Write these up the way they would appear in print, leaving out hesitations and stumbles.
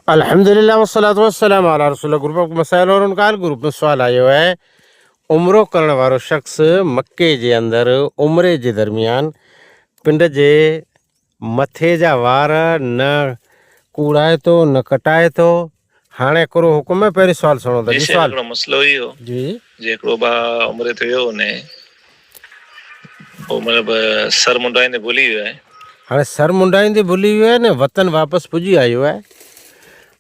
الحمدلله والصلوة والسلام علي رسول الله گروپ آف مسائل اور ان کا حل گروپ ۾ سوال آيو آهي عمرو ڪرڻ وارو شخص مڪي جي اندر عمري جي درميان پنڊ جي مٿي جا وار نه ڪوڙائي ٿو نه ڪٽائي ٿو هاڻي ڪرو حڪم آهي پهرين سوال سڻو ته جي جي سائين سوال هڪڙو مسئلو هي هو جي جي هڪڙو ڀاء عمري تي ويو اني هو مطلب سر منڊائيندي ڀلي ويو آهي. هاڻي سر منڊائيندي ڀلي ويو آهي نه وطن واپس پڄي آيو آهي.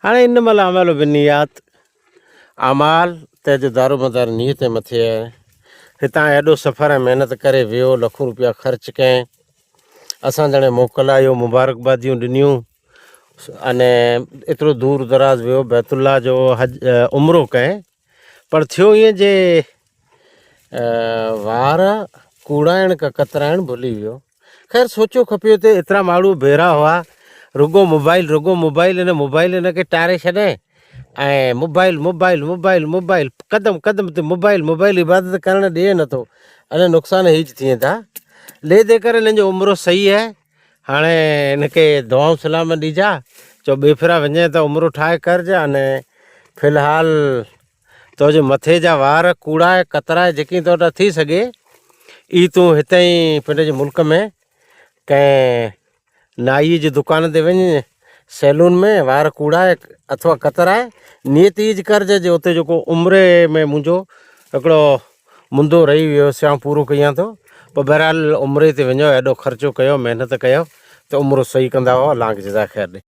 هاڻي انما الاعمال بالنيات اعمال تنهن جو دارومدار نيت ۽ مٿي آهي. هتان ايڏو سفر ۽ محنت ڪري ويو لکون روپيا خرچ ڪئين اسان ڄڻي موڪلايو مبارڪباديون ڏنيون اني ايترو دور دراز ويو بيت الله جو حج عمرو ڪئين پر ٿيو ائين جي وار ڪوڙائڻ ڪا ڪترائڻ ڀلي ويو. خير سوچيو کپيو ته ايترا ماڻهو ڀيرا هئا رڳو موبائل رڳو موبائل ان موبائل ان کي ٽاري ڇڏين ۽ موبائل موبائل موبائل موبائل قدم قدم تي موبائل موبائل عبادت ڪرڻ ڏي نٿو ان نقصان هيج ٿئي ٿا لي the ڪري انهن جو عمرو صحيح آهي هاڻي هن کي دعائون سلام ڏيجا، چئو ٻئي ڦيرا وڃين ته عمرو ٺاهي ڪرج اني في الحال تو جي مٿي جا وار ڪوڙائي ڪترائي جيڪي تو وٽ ٿي سگهي اي تون هتي ئي پنڊ جي ملڪ ۾ ڪنهن نائي جي دڪان تي وڃ سيلون ۾ وار ڪوڙائي اٿوا ڪترائي نيت ايج ڪرج جي اتي جيڪو عمري ۾ منهنجو هڪڙو مندو رهي ويو هيس آئون پورو ڪيان ٿو پر بهرحال عمري تي وڃو ايڏو خرچو ڪيو محنت ڪيو ته عمرو صحيح ڪندا هئا الله کي جزاء خير ڏي.